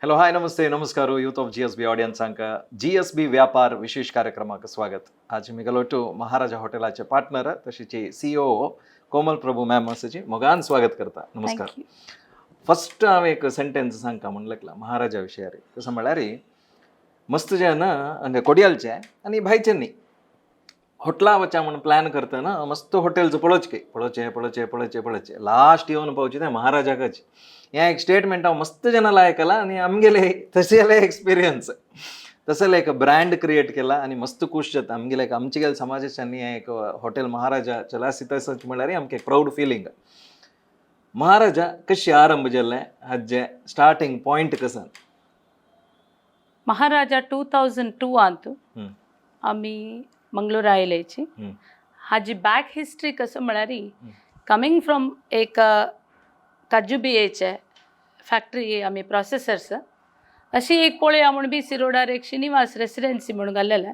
Hello, हाय, नमस्ते, नमस्कार. Youth of GSB ऑडियन्सांक GSB व्यापार विशेष कार्यक्रमाक स्वागत. आज मिगलोटू महाराजा हॉटेलाचे पार्टनर तशीच सीओ कोमल प्रभू मॅम आसाची, मोगान स्वागत करता. नमस्कार. Thank you. First हांव एक सेंटेन्स सांगता म्हण लागला महाराजा विशयार. कसं म्हळ्यार मस्त जे ना हांगा कोडियालचे आनी भायचे न्ही हॉटला वचा म्हण प्लॅन करतना मस्त हॉटेल्स पळोवचे, पळोवचे, पळोवचे, पळोवचे, पळोवचे, लास्ट येवन पावचे ते महाराजाकच. हें एक स्टेटमेंट हांव मस्त जाणां आयकलां आनी आमगेले तशेले एक्सपिरियन्स तसले एक ब्रँड क्रिएट केला आनी मस्त खूश जाता आमगेले एक आमचे समाजाच्यानी हें एक हॉटेल महाराजा चलासी तसंच म्हळ्यार आमकां एक प्रावड फिलींग. महाराजा कशी आरंभ जाल्लें, हाजे स्टार्टिंग पॉयंट कसं? महाराजा 2002 आंतू आमी मंगळूर आयल्याची. हाजी बॅक हिस्ट्री कसं म्हळ्यार कमिंग फ्रॉम एक काजू बियेचे फॅक्टरी, आमी प्रोसेसर्स अशी एक पळया म्हूण बी सी रोडार एक श्रीनिवास रेसिडेन्सी म्हूण घाल्लेलें.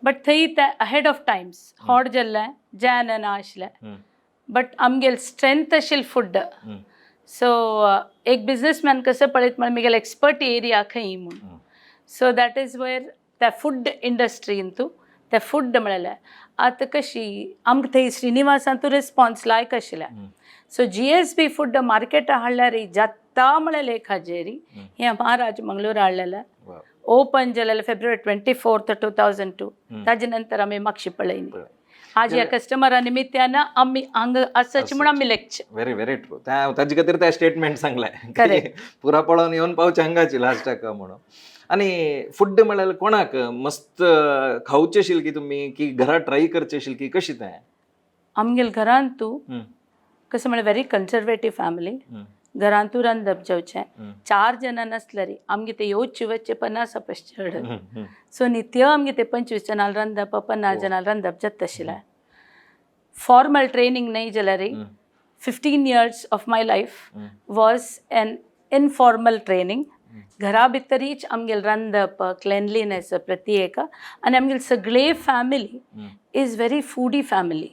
बट थंय ते अहेड ऑफ टायम्स हॉट जाल्लें, जॅन ना आशिल्लें. बट आमगेल स्ट्रेंथ आशिल्लें फूड. सो एक बिजनेसमॅन कसं पळयत म्हळ्यार म्हगेले एक्सपर्ट एरिया खंय म्हूण. सो that is where त्या फूड इंडस्ट्रीन तूं ते फूड म्हळ्यार आतां कशी आमकां थंय श्रीनिवासांतू रिस्पॉन्स लायक आशिल्लें. सो जीएसबी फूड मार्केटा हाडल्यार जाता म्हळ्यार एक हाजेरी हें महाराज मंगळूर हाडलेलें. ओपन जालेलें February 24, 2002. ताजे नंतर आमी मागशी पळयनी. आज ह्या कस्टमरा निमित्यान आमी हांगा आसाची म्हूण आमी लेखचे. Very very true. त्या ताजे खातीर ते स्टेटमेंट सांगलें. Correct. पुरा पळोवन येवन पावचे हांगाची लास्टाक म्हणून. आनी फूड म्हळ्यार कोणाक मस्त खावचे आशिल्लें की तुमी की घरा ट्राय करचे आशिल्लें की कशी तें? आमगेल घरांत तूं कसं म्हळ्यार व्हेरी कन्जर्वेटीव फॅमिली. घरांतू रांदप जेवचें. चार जाणां नासल्यार आमगे ते येवचे वचचे 50 पस चड. सो नित्य आमगे ते 25 जाणां रांदप, 50 जाणां रांदप जाता आशिल्लें. फॉर्मल ट्रेनिंग न्हय जाल्यार 15 years of my life was an informal training. घरा भितरीच आमगेल रांदप, क्लेनलीनेस प्रति एक आनी आमगेल सगळे family is very foodie family,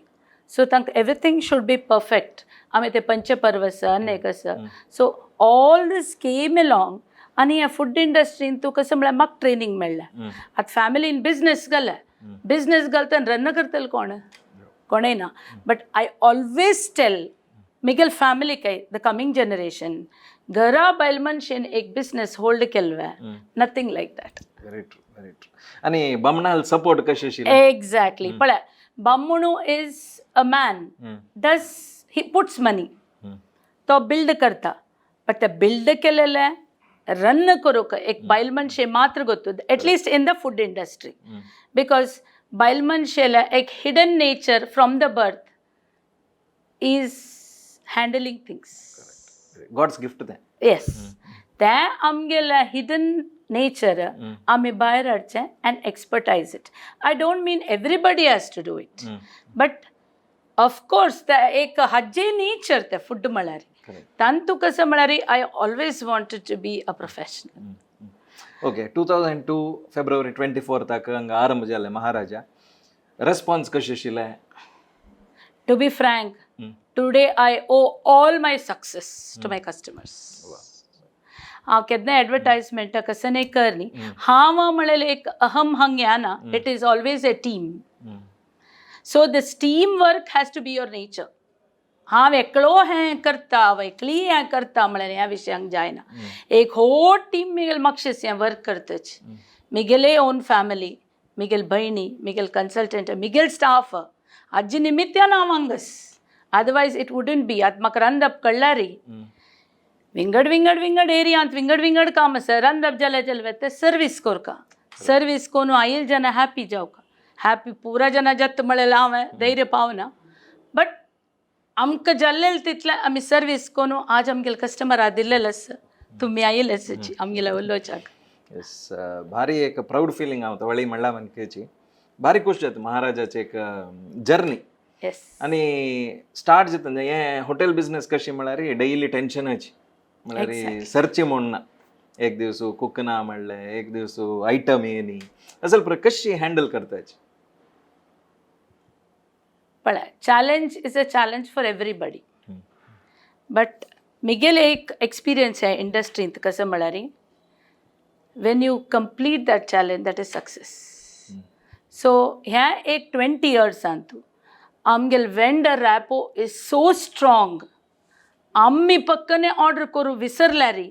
so तांकां एवरीथींग should be perfect. आमी ते पंचपर्व आसा, आनी आसा. So all this came along आनी ह्या फूड इंडस्ट्रीन तूं कसं म्हळ्यार म्हाका ट्रेनींग मेळ्ळें. आतां फॅमिलीन बिजनेस घालें. बिजनेस घालता रन करतले कोण? कोणय ना. But I always tell Miguel फॅमिलीकय, the coming generation, घरा बायल मनशेन एक बिजनेस होल्ड केल्ले, nothing like that. Very true, very true. आनी बामणाल सपोर्ट कशें आशिल्लें? एक्झॅक्टली. पळय, बामणू is a man, does he puts money, तो बिल्ड करता, बट ते बिल्ड केलेले रन करूंक एक बायल मनशे मात्र गोत्तु, at least in the food industry, because बायल मनशेले एक hidden nature from the birth is handling things. God's gift तें. येस, तें आमगेलें हिडन नेचर आमी भायर हाडचें and expertise it. I don't mean everybody has to do it, but of course ते एक हाजे नेचर तें फूड म्हळ्यार. तांतू कसं म्हळ्यार I always wanted to be a professional. Okay, 2002 February 24थाक हांगा आरंभ जालें महाराजा. रेस्पॉन्स कशें आशिल्लें? To be frank, today I owe all my success to my customers. हांव केन्ना एडवर्टायजमेंट कसं न्ही कर न्ही. हांव म्हणलें एक अहम हंग ना, it is always a team. So this team work has to be your nature. हांव एकलो हें करता, हांव एकली हें करता म्हळ्यार ह्या विशयांक जायना. एक होल टीम मिगेल मागशेस हें वर्क करतच. मिगेले ओन फॅमिली, मिगेल भयणी, मिगेल कन्सल्टंट, मिगेल स्टाफ हाजे निमित्यान हांव हांगास, अदरवायज it wouldn't be. आतां म्हाका रांदप कळ्ळ्यार विंगड विंगड विंगड एरियांत विंगड विंगड काम आसा. रांदप जाल्यार जाल्यार ते सर्वीस करका, सर्वीस कोन्न आयल जना हॅपी जावका. हॅपी पुरा जना जाता म्हळ्यार हांवें धैर्य पावना, बट आमकां जाल्लें तितलें आमी सर्वीस कोन्न आज आमगेले कस्टमरा दिल्लेलें आसा. तुमी आयिल्ले आसाची आमगेल्या उलोवच्याक. येस, भारी एक प्राऊड फिलिंग हांव तवळी म्हणला मनकेची भारी खुश जाता महाराजाची एक जर्नी. आनी स्टार्ट जाता हें हॉटेल बिझनेस कशी म्हळ्यार डेली टेन्शनाची म्हळ्यार सर्ची म्हूण ना. एक दिवस कुक ना म्हणलें, एक दिवस आयटम येनी असल पर कशी हँडल करताची? पळय, challenge is a challenge for everybody, but मिगेले एक एक्सपिरियन्स आहे इंडस्ट्रींत कसं म्हळ्यार when you complete that challenge, that is success. So ह्या एक 20 इयर्सान तूं आमगेले vendor rapport is so strong. आमी पक्कने ऑर्डर करूं विसरल्यारी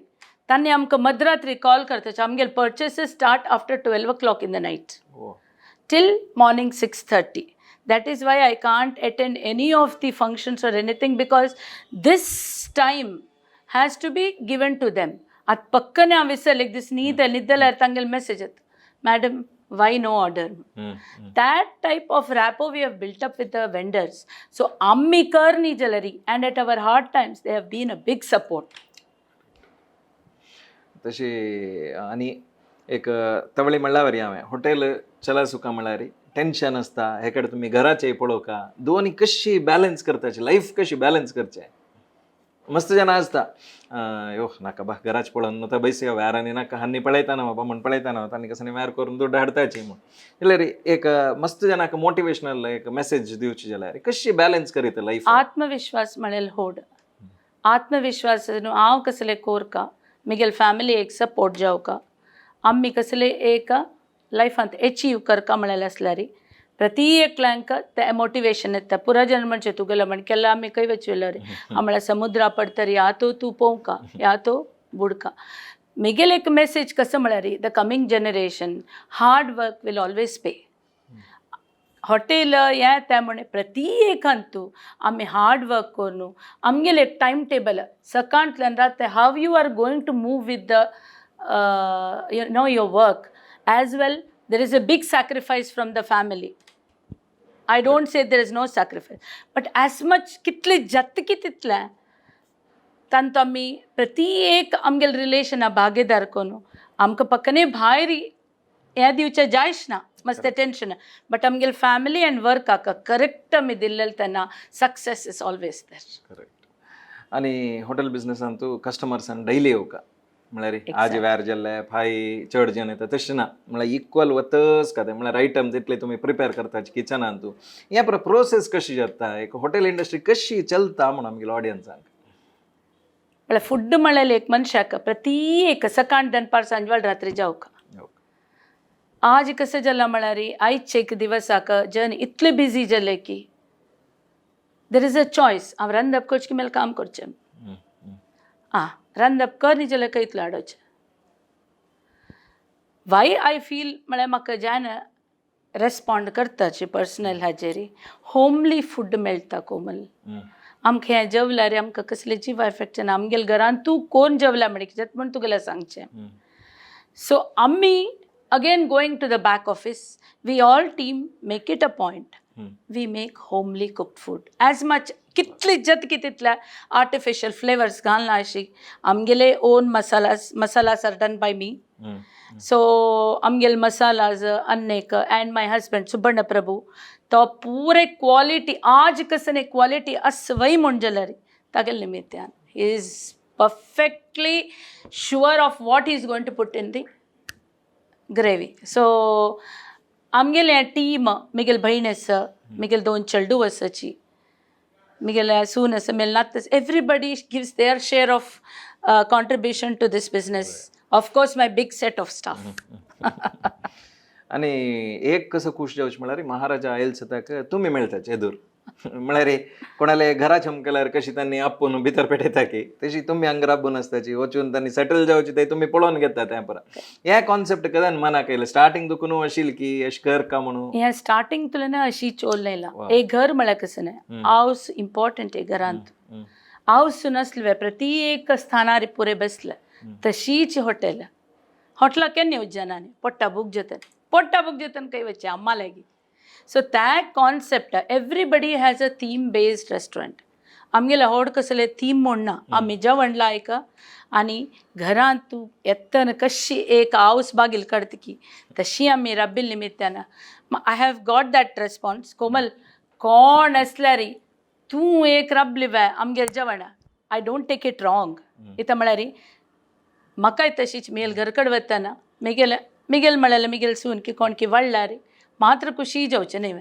तांणी आमकां मध्यरात्री कॉल करता. आमगेले purchases start after 12 o'clock in the night till morning 6:30. That is why I can't attend any of the functions or anything, because this time has to be given to them. आतां पक्कने हांव विसरलें, एक दीस न्हीद न्हिदल्यार तांगेले message येता, "madam, why no order?" That type of rapport we have built up with the vendors. So आम्मी कर न्ही जाल्यार, and at our hard times they have been a big support. तशी आणि एक तवळी म्हणल्यावर हांवें हॉटेल चला सुका म्हळ्यार टेन्शन आसता. हे कडेन तुमी घराचें पळोवका, दोनी कशी बॅलन्स करताची, लायफ कशी बॅलन्स करचें? मस्त जाणां आसता, यो नाका बा, घराच पळोवन न्हू बैस व्यारांनी नाका, हांनी पळयताना बाबा म्हण पळयताना तांणी कसं व्यार करून दुड्ड हाडताची म्हण. जाल्यार एक मस्त जाणांक मोटिवेशनल एक मेसेज दिवची जाल्यार कशी बॅलन्स करीत लायफ? आत्मविश्वास म्हणेल होड आत्मविश्वास. हांव कसले कोरका, मिगेल फॅमिली एक सपोर्ट जावका, आमी कसले एक लायफांत एचीव करका म्हणलें आसल्यार प्रति एकल्यांक ते मोटिवेशन येता. पुरा जन म्हणचे तुगेलो म्हण केन्ना आमी खंय वचवेलो रे म्हळ्यार समुद्रा पडतरी या तो तूं पोंवका या तो बुडका. मिगेल एक मेसेज कसं म्हळ्यार, the coming generation, hard work will always pay. Hotel हें तें म्हण प्रति एकांतू आमी हार्ड वर्क करून आमगेलें एक टायम टेबल सकाळंतल्यान रात, how you are going to move with the your work as well. There is a big sacrifice from the family. I don't say there is no sacrifice, but as much कितले जातकी तितलें तांतू आमी प्रति एक आमगेले रिलेशना भागीदार करून आमकां पक्कने भायर हें दिवचें जायच ना, मस्त टेन्शन, बट आमगेले फॅमिली अँड वर्काक करेक्ट आमी दिल्लें तेन्ना success is always there. Correct. आणि हॉटेल बिझनेसान तूं कस्टमर्सान डैली येवका म्हळ्यार आज व्यार जाल्ले फाय चड जण येता तशें ना, म्हळ्यार इक्वल वतच का ते. म्हळ्यार आयटम तितले तुमी प्रिपेर करता किचनान तूं, हे प्रोसेस कशी जाता, एक हॉटेल इंडस्ट्री कशी चलता म्हणून आमगेल्या ऑडियन्सांक? म्हळ्यार फूड म्हळ्यार एक मनशाक प्रति एक सकाळ दनपार सांजवेळ रात्री जावका. आज कसं जाला म्हळ्यार, आयचे एक दिवसाक जन इतले बिझी जाले की there is a choice, हांव रांदप करचें की मेल काम करचें. आं, रांदप कर न्ही जाल्यार खंय इतलो हाडोचें. वाय I feel म्हळ्यार म्हाका ज्यान रेस्पोंड करताची पर्सनल हाजेरी होमली फूड मेळटा कोमल. आमकां हें जेवल्यार आमकां कसलें जिवा एफेक्ट ना. आमगेले घरान तूं कोण जेवल्या म्हण कितें म्हण तुगेलें सांगचें. सो आमी again going to the back office, we all team make it a point, we make homely cooked food as much. कितली जतकी तितल्या आर्टिफिशियल फ्लेवर्स घालना अशी. आमगेले own masalas, masalas are done by me. So आमगेले मसालाज अन्नेक and my husband Subbanna Prabhu, तो पुरे quality आज कसने क्वालिटी असवय म्हण जाल्यार तागेले निमित्यान. Is perfectly sure of what is going to put in the gravy. So आमगेलें टीम, मिगेल भयण आसा, मिगेल दोन चेडूं आसाची, मिगेले सून आसा, मेल नात, everybody gives their share of contribution to this business. Of course, my big set of staff. आणि एक कसं खुश जावचें म्हळ्यार महाराजा आयल सताक तुमी मेळटाचे एदूर. म्हळ्यार कोणाले घरा चमकल्यार कशी त्यांनी आपून भितर पेटयता की तशी तुमी हांगा राबून आसताची, वचून त्यांनी सेटल जावची ते तुमी पळोवन घेता. त्या परत हे कॉन्सेप्ट कदन मनाक येयलें स्टार्टिंग दुखून अशील की अशें कर का म्हणून? ह्या स्टार्टिंग तुला अशी चोल येयला. एक घर म्हळ्यार कसं न्हय, हावस इम्पॉर्टंट आहे घरांत. हावस नासले प्रति एक स्थानार पुरे बसले तशीच हॉटेल. हॉटेला केन्ना येवचे जनांनी पोट्टा भूक जाता, पोट्टा भूक जाता खंय वचचें अम्मा लागीं. सो त्या concept, everybody has a theme based restaurant. आमगेले होड कसले थीम म्हण ना, आमी जेवण लायक आनी घरांत तूं येतना कशी एक हावस बागील काडटा की तशी आमी राबिल्ले निमित्तान I have got that response. कोमल, कोण आसल्यार तूं एक राबली बाय आमगेर जेवण, I don't take it wrong. इतां म्हळ्यार म्हाकाय तशीच मेल घर कडेन वतना मिगेल मिगेल म्हळ्यार मिगेल सून की कोण की वाडल्यार मात्र खुशी जावचें न्ही,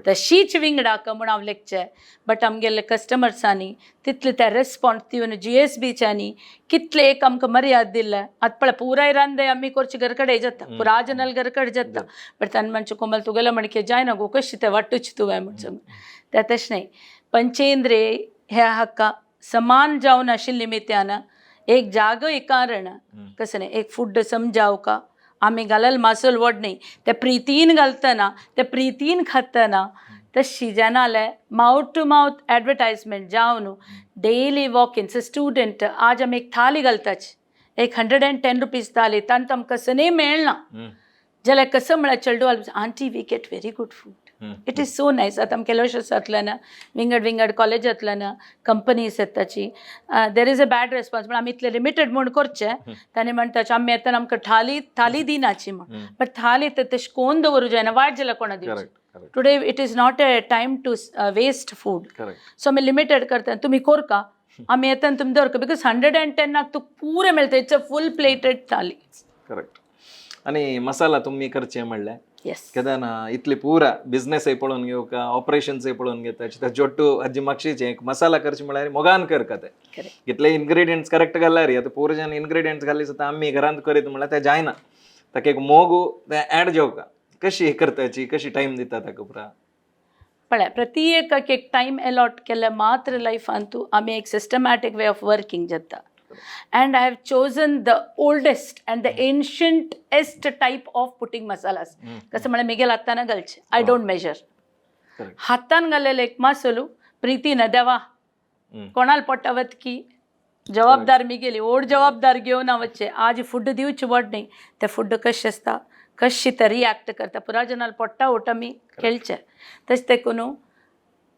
तशीच विंगडाक म्हूण हांव लेखचें. बट आमगेले कस्टमर्सांनी तितले ते रेस्पॉन्स दिवन जीएसबीच्यांनी कितले एक आमकां मर्याद दिल्ले. आतां पळय पुराय रांदे आमी करचे घर कडेन जाता, पुरा जनल घर कडेन जाता. बट ताणें म्हणचें कोमल तुगेलो म्हणके जायना गो, कशी तें वाटूच तुवें म्हण सांगून. तें तशें न्ही, पंचेंद्रिय ह्या हक्का समान जावन आशिल्ले निमित्यान एक जागो एक कारण कसं न्ही, एक फूड समजावका आमी घालल मासल व्हड न्ही, ते प्रितीन घालतना ते प्रितीन खातना तशी जाणाले मावथ टू मावथ एडवर्टायजमेंट जावन डेली वॉक इन स्टुडंट. आज आमी एक थाली घालताच, एक 110 रुपीज थाली, तांत आमकां कसं मेळना जाल्यार कसं म्हळ्यार चेडू, "Aunty, we get very good food, it is so nice." आतां आमकां केलोशसांतल्यान विंगड विंगड कॉलेजांतल्यान companies येताची, there is a bad response. पण आमी इतले लिमिटेड म्हूण करचें. ताणें म्हणटाचे आमी येतना आमकां थाली थाली दिनाची म्हूण. बट थाली तर तशें कोण दवरूं जायना, वायट जाल्यार कोणा दिवचें? Correct correct Today it is not a time to waste food. Correct so आमी लिमिटेड करता, तुमी कोरका, आमी येतना तुमी दवरका, because 110नाक तुका पुरें मेळटा. It's a full plated thali. Correct. आणि मसाला तुम्ही करचे म्हणल्यार येस. केदना इतली पुरा बिझनेसय पळोवन घेवका, ऑपरेशन्सय पळोवन घेता, त्या जोट्टू आजी मागशीचे एक मसाला करचे म्हळ्यार मोगान करका ते. कितले इन्ग्रेडियंट्स करेक्ट घाल्यार, आतां पुरा जन इन्ग्रेडियंट्स घाली सुद्दां आमी घरांत करीत म्हळ्यार ते जायना. ताका एक मोग ते ऍड जावका. कशी करताची, कशी टायम दिता ताका पुरा? पळय, प्रति एकाक एक टायम अलॉट केल्यार मात्र लायफांतू आमी एक सिस्टमॅटीक वे ऑफ वर्किंग जाता. And I have chosen the oldest and the ancientest type of putting masalas. कसं म्हळ्यार मिगेल हातान घालचें, I don't measure. हातान घाल्लेले एक मसालो प्रितीन देवा कोणाला पोटावत की जबाबदार मी गेली ओड जबाबदार घेवन वचचे. आज फूड दिवचे व्हड न्ही, ते फूड कशें आसता, कशी ते रिएक्ट करता, पुरा जनाल पोट्टा ओट आमी खेळचे. तशें देखून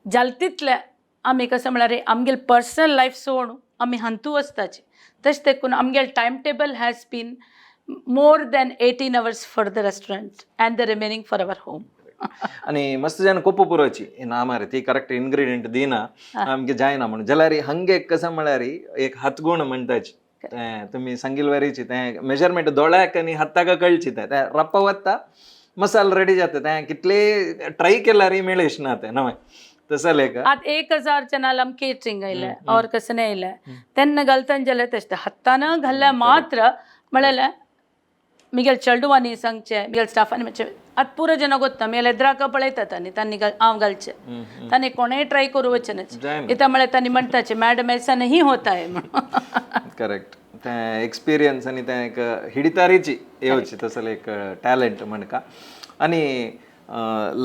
जाल तितले आमी कसं म्हळ्यार आमगेले पर्सनल लायफ सोडून आमी हांतू वचताचे. तशें देखून आमगेले time table has been more than 18 hours for the restaurant and the remaining for our home. आणि मस्त जन कोप्पು पुरोची ना मारे, ती करेक्ट इन्ग्रेडियंट दिना, आमगे जायना म्हणून. जाल्यार हंगे कसं म्हळ्यार एक हातगुण म्हणटाची तें तुमी सांगिल वरीची, तें मेजरमेंट दोळ्याक आनी हाताक कळची. तें तें रप्पा वता, मसाला रेडी जाता. तें कितले ट्राय केल्यार मेळेश ना तें नवें तसं लेख. आतां 1000 जनाल आम केटरिंग आयलें और कसं येयलें तेन्ना घालतना जाल्यार तशें हातान घाल्ल्यार मात्र म्हळ्यार मिगेल चेडवांनी सांगचें, मिगेल स्टाफांनी म्हणचें. आतां पुरो जन गोत्ता, मिगेल एद्राक पळयतात आनी तांणी हांव घालचें, तांणी कोणेय ट्राय करूं वचनाचे. जायना. इता म्हळ्यार तांणी म्हणटाचे, "मॅडम, ऐसा नहीं होता है" म्हणून. करेक्ट. तें एक्सपिरियन्स आनी तें एक हिडितारीची येवची तसले एक टॅलंट म्हणका. आनी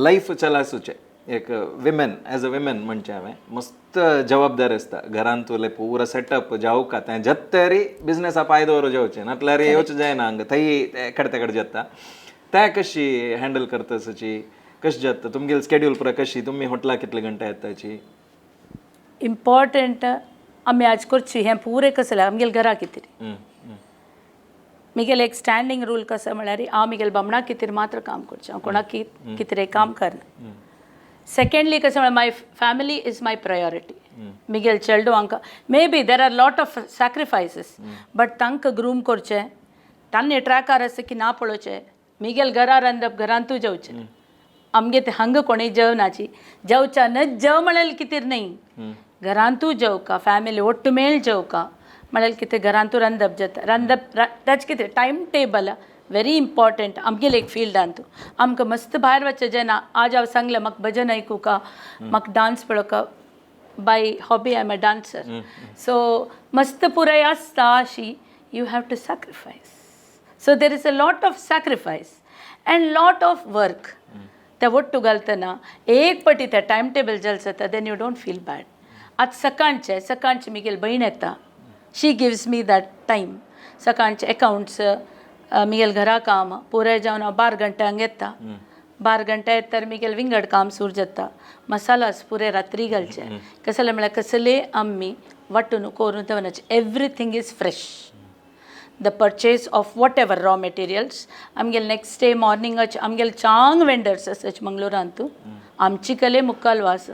लायफ चलासूचें एक विमेन, एज अ विमेन म्हणचें हांवें, मस्त जबाबदारी आसता घरांतुले पुरा सेटअप जावका. तें जत्तरी बिझनेसा पांय दवरू जावचें, नातल्यार येवचें जायना. हांगा थंय एकडे तेकडे जाता. तें कशी हँडल करता सची, कशें जाता तुमगेली स्केड्यूल पुरा कशी? तुमी हॉटेला कितले घंटे येताची? इम्पॉर्टंट आमी आज करची हें पुरें कसलें आमगेले घरा कितें मिगेल एक स्टँडींग रूल कसो म्हळ्यार हांव मिगेल बामणा खातीर मात्र काम करचें, हांव कोणाक कितें काम करना. सेकंडली कसं म्हळ्यार my family is my priority. Miguel चेडवांक maybe there are lot of sacrifices, but तांकां ग्रूम करचें, तांणी ट्रॅकार आसा की ना पळोवचें. मिगेल घरा रांदप, घरांतू जेवचें. आमगे ते हांगा कोणूय जेवनाची, जेवच्या न जेव म्हळ्यार कितें न्ही, घरांतू जेवका, फॅमिली ಒಟ್ಟು ಮೇळ जेवका म्हळ्यार कितें घरांतू रांदप जाता. रांदप ताचें कितें टायम टेबल व्हेरी इम्पॉर्टंट. आमगेले एक फिल्डांतू आमकां मस्त भायर वचचें जेन्ना आज हांव सांगलें म्हाका भजन आयकुका, म्हाका dance पळोवका. By hobby I am a dancer, so मस्त पुराय आसता अशी you have to sacrifice. So there is a lot of sacrifice and lot of work. ते ಒಟ್ಟು घालतना एक पटी ते टायम टेबल जाल जाता, then you don't feel bad. आतां सकाळचें सकाळचें मिगेल भयण येता, she gives me that time. सकाळचें एकावंट्स, मिगेल घरा काम पुराय जावन हांव 12 घंट्यांक येता. 12 घंटे येता तर मिगेल विंगड काम सुरू जाता. मसालास पुरे रात्री घालचे. कसले म्हळ्यार कसले आमी वांटून करून दवरनाचे. Everything is fresh, the purchase of whatever raw materials. आमगेले नेक्स्ट डे मॉर्निंगाचे आमगेले चांग वेंडर्स आसाच मंगळुरांतू. आमची कले मुक्काल वास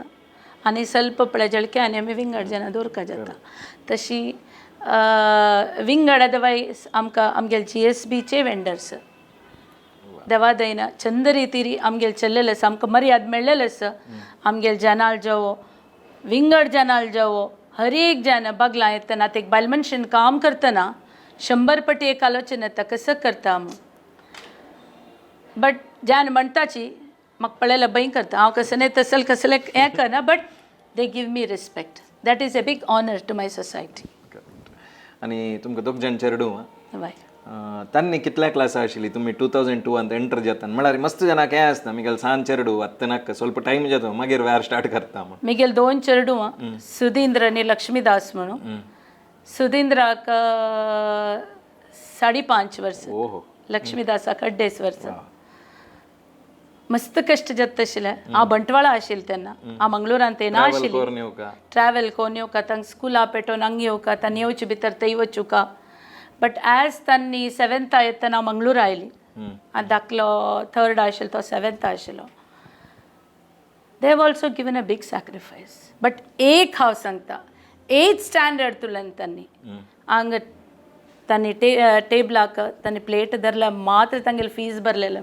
आनी ಸ್ವಲ್ಪ पळय जळके आनी आमी विंगड जाणां दवरका जाता. तशी विंगड अदरवायज आमकां आमगेले जीएसबीचे वेंडर्स. देवा दयेन चंद रितीरी आमगेले चल्लेलें आसा, आमकां मर्याद मेळ्ळेलें आसा. आमगेले जनाल जावो, विंगड जनाल जावो, हर एक जन बगला येतना ते एक बायल मनशेन काम करतना 100 पटी एक आलोचना येता कसं करता म्हूण. बट ज्यान म्हणटाची म्हाका पळयल्यार बंय करता हांव कसं न्ही तसल कसलें हें करना, but they give me respect, that is a big honour to my society. आनी तुमकां दोग जाण चेरडूं वय. तांणी कितल्या क्लासा आशिल्ली तुमी 2002 एंटर जाता म्हळ्यार मस्त जाणांक हें आसता मिगेल सान चेरडू आत्तां नाका ಸ್ವಲ್ಪ टायम जाता मागीर व्यार स्टार्ट करता म्हूण. मिगेल दोन चेरडूं, सुधींद्र आनी लक्ष्मीदास म्हणून. सुधींद्राक 5.5 वर्सां, ओहो, लक्ष्मीदासाक 2.5 वर्सां. मस्त कश्ट जाता आशिल्लें. हांव बंटवाळा आशिल्लें तेन्ना, हांव मंगळुरांत येना आशिल्ली. कोरून येवका, ट्रॅवल कोन येवका, तांकां स्कुला पेटोवन हांगा येवका, तांणी येवचे भितर थंय वचुका. बट एज तांणी 7th येतना हांव मंगळूर आयली. आनी धाकलो 3rd आशिल्लो तो 7th आशिल्लो. They have also given a big sacrifice. But एक हांव सांगता, 8th standard तुल्यान तांणी हांगा तांणी टेबलाक तांणी प्लेट धरल्या मात्र तांगेले फीज भरलेलें.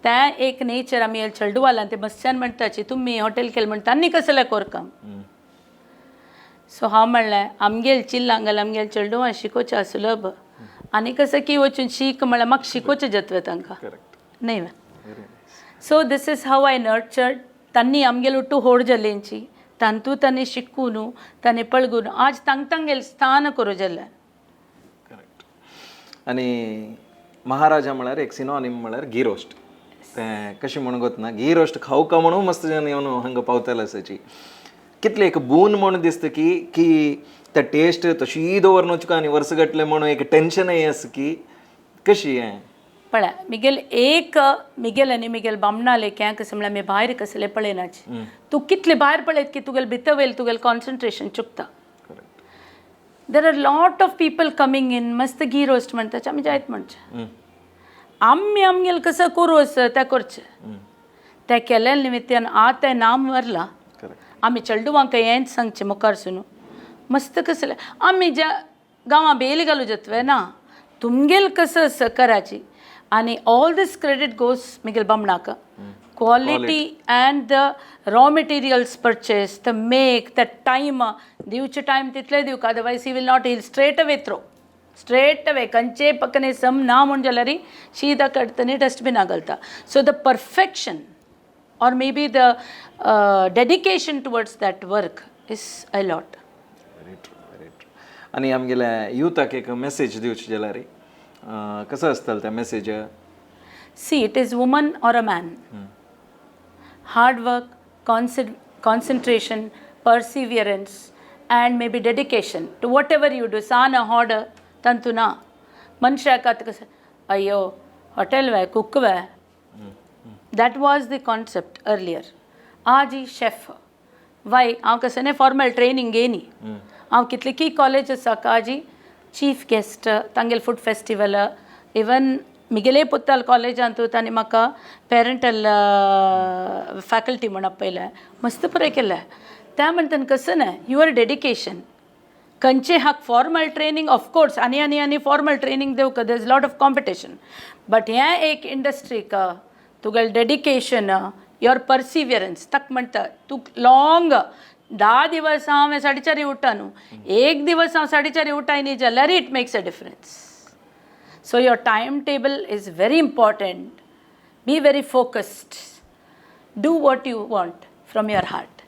तें एक नेचर आमी चेडवालान ते मस्त्यान म्हणटाची तुमी हॉटेल केलें म्हण तांणी कसलें कोरकाम. सो हांव म्हणलें आमगेल चिल्लांगल आमगेल चेडवां शिकोवचें सुलभ आनी कसं की वचून शीक म्हळ्यार म्हाका शिकोवचें जातलें तांकां न्ही. So this is how I nurtured. तांणी आमगेल उट्टू होड जाल्यांची तांतू तांणी शिकून तांणी पळगून आज तांग तांगेल स्थान करूं जालें. करेक्ट. आनी महाराजा म्हळ्यार एक सिनॉनीम म्हळ्यार घी रोस्ट. तें कशें म्हूण गोतना घी रोस्ट खावका म्हणून मस्त जन येवन हांगा पावताले आसाची. कितलें एक बून म्हूण दिसता की की ते टेस्ट तशी दवरून वचका आनी वर्स गटलें म्हणून एक टेन्शनय आसा की कशी हें. पळय मिगेल एक मिगेल आनी मिगेल बामणाले हें कसं म्हळ्यार आमी भायर कसलें पळयनाचे. तूं कितलें भायर पळयत की तुगेलें भितर वयल तुगेलें कॉन्सन्ट्रेशन चुकता. There are lot of people coming in मस्त घी रोस्ट म्हणटा आमी जायत म्हणचें आमी आमगेलें कसं करूं आसा तें करचें. तें केलें निमित्यान आतां तें नाम व्हरलां. आमी चेडवांक हेंच सांगचें मुखार सुनू मस्त कसलें आमी ज्या गांवां बेल घालूं जातलें ना तुमगेल कसं आसा कराची. आनी all these credit goes Miguel बामणाक. Quality and the raw materials purchase, the make, the time दिवचे टायम तितले दिवका, otherwise he will not, he'll straight away throw, straight away कंचे पकने सम ना म्हूण जाल्यार शीदा काडटनी डस्टबिना घालता. So the perfection or maybe the dedication towards that work is a lot. Very true, very true. आनी आमगेल्या युथाक एक मॅसेज दिवची जाल्यार कसो आसतलो त्या message? See, it is woman or a man. Hard work, concentration, perseverance, and maybe dedication to whatever you do. Sana hard tantu na. ಮನುಷ್ಯಕ ಅಯ್ಯೋ hotel way cook way, that was the concept earlier. आज ही chef Y हांव कसं formal training घेयनी. हांव कितले college आसा आजी chief guest तांगेले food festival even मिगेले पुत्ताल कॉलेजांतू तांणी म्हाका पेरंटल फॅकल्टी म्हूण आपयलें. मस्त बरें केलें. त्या म्हणटान कसं न्हय your dedication खंयचे हाक फॉर्मल ट्रेनिंग ऑफकोर्स आनी आनी आनी फॉर्मल ट्रेनिंग दिवका, there is lot of competition. But हें एक इंडस्ट्रीक तुगेलें डेडिकेशन, your Perseverance ताका म्हणटा तूं लॉंग 10 दिवस हांव 4:30 उठा न्हू, एक दिवस हांव 4:30 उठाय न्ही जाल्यार it makes a difference. So your time table is very important. Be very focused, do what you want from your heart,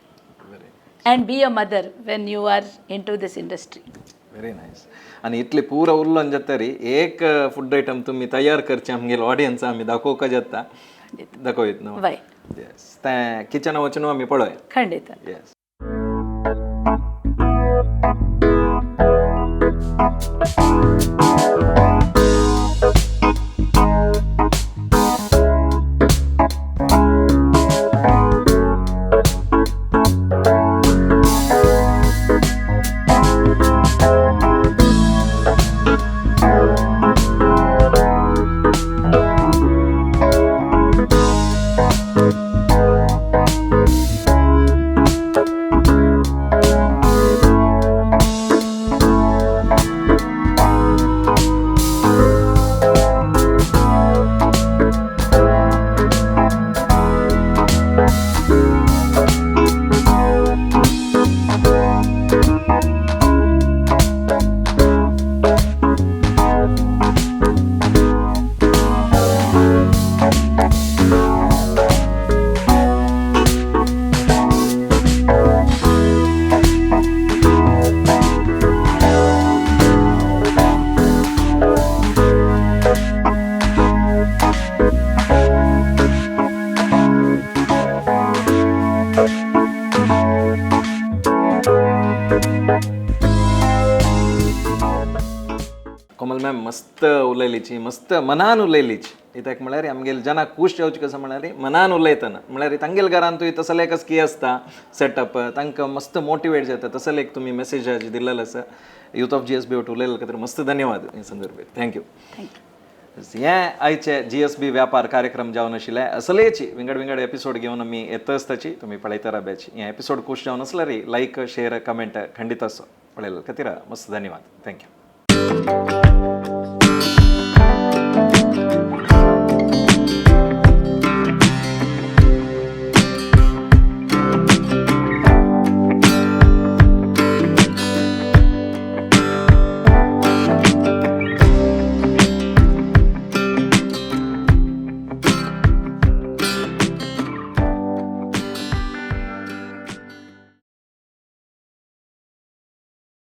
and be a mother when you are into this industry. Very nice. आनी इतले पुरो उरलोन जाता तरी एक food item तुमी तयार करचे आमगेले ऑडियन्स आमी दाखोवका जाता, दाखोवयत न्हू? वय. येस, तें किचना वचून आमी पळोवया. खंडित. येस. मस्त उलयलीची, मस्त मनान उलयलीची. कित्याक म्हळ्यार आमगेले जना खूश जावची कसं म्हळ्यार मनान उलयतना म्हळ्यार तांगेले घरांतूय तसले एकच की आसता सेटअप, तांकां मस्त मोटिवेट जाता तसले एक तुमी मेसेज दिलेलो आसा. यूथ ऑफ GSB वट उलयले खातीर मस्त धन्यवाद हे संदर्भात. Thank you. हें आयचे GSB व्यापार कार्यक्रम जावन आशिल्ले. असलेची विंगड विंगड एपिसोड घेवन आमी येत आसताची, तुमी पळयता राब्याची. हे एपिसोड खूश जावन आसल्यार लायक, शेअर, कमेंट खंडीत आसो. पळयले खातीर मस्त धन्यवाद. Thank you.